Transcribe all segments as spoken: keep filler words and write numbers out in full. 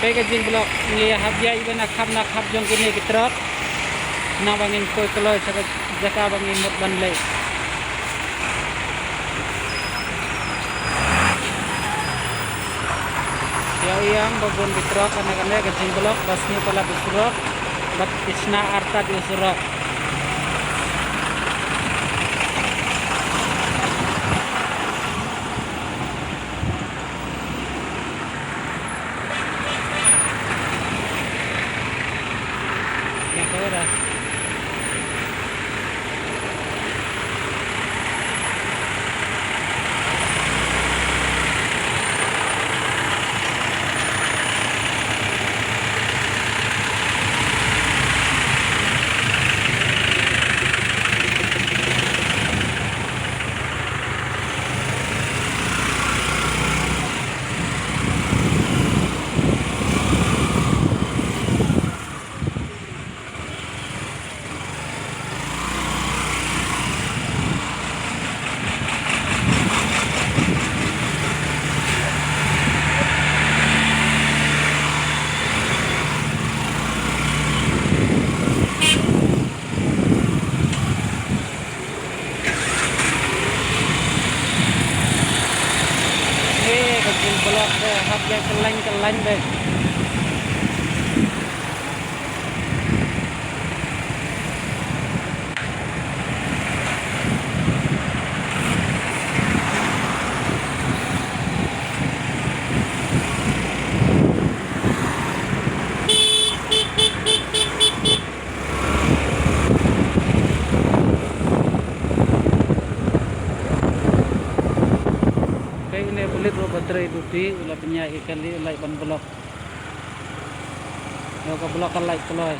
Peit ka jingblock, ngi hap ïaid ban na khap na khap jong kine ki truck. Naba ngin poi kloi sha ka jaka ba ngin mut ban leit. Ïa ïang ba bun ki truck kane kane ka jingblock ba sniew palat u surok bad ki shna artat ïa u surok. He ka jingblock te hap ïa ka lain ka lain bad. Kaei une u pulit ruh ba trei duty u la pynïaid ïa kali u leit ban block. Ïa ka block ka lait kloi.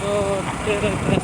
To, te, te, te.